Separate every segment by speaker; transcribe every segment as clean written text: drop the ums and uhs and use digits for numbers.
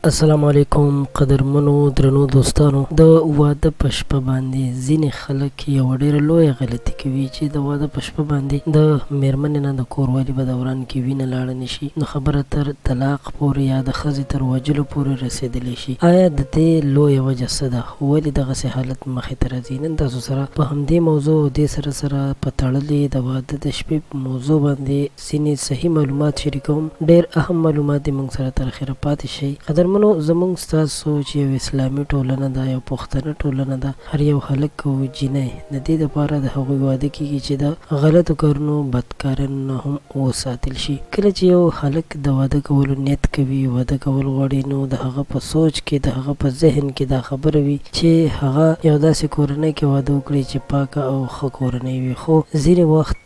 Speaker 1: السلام علیکم قدرمنو درنو دوستانو، د واده په شپه باندې ځینې خلک یوه ډېره لویه غلطي کوي چې د واده په شپه باندې د مېرمنې نه د کوروالي په دوران کې وینه لاړه نه شي، نو خبره تر طلاق پورې یا د ښځې تر وژلو پورې رسېدلی شي. آیا د دې لویه وجه څه ده؟ ولې دغسې حالت مخې ته راځي؟ نن تاسو سره په همدې موضوع او دې سره سره په تړلې د واده د شپې په موضوع باندې ځینې صحیح معلومات شریکوم، ډیر اهم معلومات دي، موږ سره تر اخره پاتې شئ. قدرمنو زموږ ستاسو چې یو اسلامي ټولنه ده، یو پښتنه ټولنه ده، هر یو هلک او جینۍ د دې لپاره د هغوی واده کیږي چې د غلطو کارونو، بدکارانو نه هم وساتل شي. کله چې یو هلک د واده کولو نیت کوي، واده کول غواړي، نو د هغه په سوچ کې، د هغه په ذهن کې دا خبره وي چې هغه یو داسې کورنۍ کې واده وکړي چې پاکه او ښه کورنۍ وي، خو ځینې وخت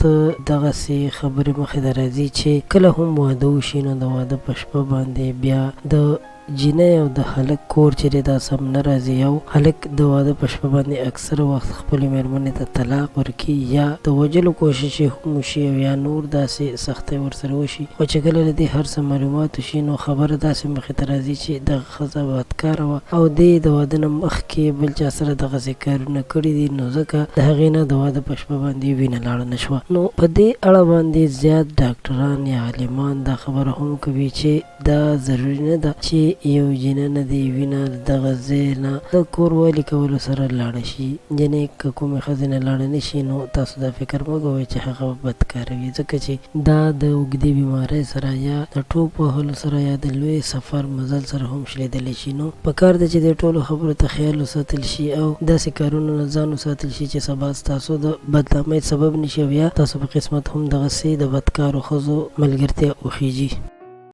Speaker 1: دغسې خبرې مخې ته راځي چې کله هم واده وشي نو د واده په شپه باندې بیا د جینۍ او د هلک کور چې دی دا سم نه راځي او هلک د واده په شپه باندې اکثره وخت خپلې مېرمنې ته طلاق ورکړي یا د وژلو کوشش یې هم وشي او یا نور داسې سختۍ ورسره وشي، خو چې کله له دې هر څه معلومات وشي نو خبره داسې مخې ته راځي چې دغه ښځه بدکاره وه او دې د واده نه مخکې بل چا سره دغسې کارونه کړي دي، نو ځکه د هغې نه د واده په شپه باندې وینه لاړه نه شوه. نو په دې اړه باندې زیات ډاکټران یا عالمان دا خبره هم کوي چې دا ضروري نه ده چې یو جینۍ نه دې وینه له دغه ځای نه د کور والي کولو سره لاړه شي، یعنې که کومې ښځې نه لاړه نه شي نو تاسو دا فکر مه کوئ چې هغه به بدکاره وي، ځکه چې دا د اوږدې بیمارۍ سره یا د ټوپ وهلو سره یا د لوی سفر مزل سره هم شلېدلی شي، نو په کار ده چې دې ټولو خبرو ته خیال وساتل شي او داسې کارونو نه ځان وساتل شي چې سبا ستاسو د بدنامۍ سبب نه شي او یا ستاسو په قسمت هم دغسې د بدکارو ښځو ملګرتیا وخیژي.